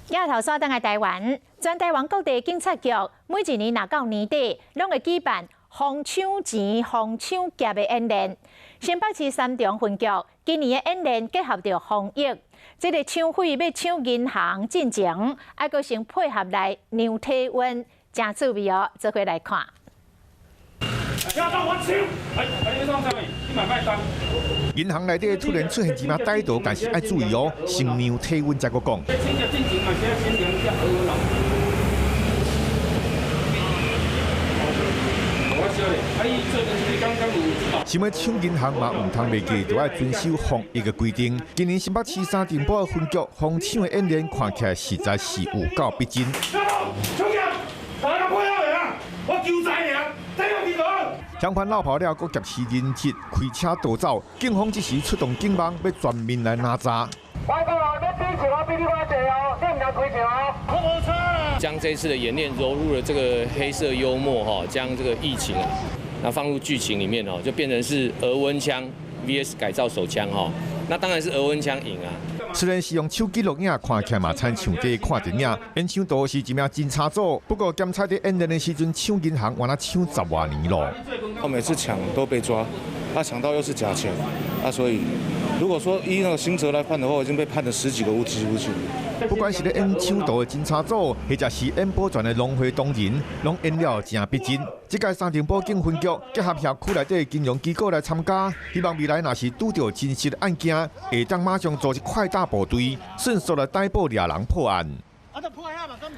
鏡頭轉轉來台灣，全台灣各地警察局每一年若到年底，攏會舉辦防搶錢、防搶劫的演練。新北市三重分局今年的演練結合著防疫，這个搶匪欲搶銀行進前，愛閣先配合來量體溫，誠趣味哦，做伙來看。我搶！哎哎，你創啥物？你嘛莫動。銀行內底突然出現一名歹徒，但是愛注意哦，先量體溫才閣講。搶劫進前嘛是愛先量才好人。我曉得，啊，伊最近是剛剛有。想欲搶銀行嘛，毋通袂記，著愛遵守防疫的規定。今年新北市三重埔分局防搶的演練，看起來實在是有夠逼真。搶劫！大家配合下，我求財爾，這個地方。嫌犯落跑了，閣挾持人質開車逃走，警方這時出動警網，欲全面來攔查。我講哦，你比錢我比你較濟哦，你毋通開槍哦。我無差啦。將這次的演練融入了這個黑色幽默哈，將這個疫情啊，那放入劇情裡面哦，就變成是額溫槍 VS 改造手槍哈，那當然是額溫槍贏啊。雖然是用手機錄影，看起來嘛親像佇看電影。演搶徒是一名偵查組，不過檢查佇演練的時陣搶銀行，原來搶十外年咯。他每次搶都被抓，他搶到又是假錢，啊，所以如果說依那個刑責來判的話，已經被判了十幾個無期徒刑。不管是咧演搶盜的偵查組，或者是演保全的農會同仁，攏演了誠逼真。這屆三重埔警分局結合轄區內底金融機構來參加，希望未來若是拄著真實的案件，會當馬上組織快打部隊，迅速來逮捕掠人破案。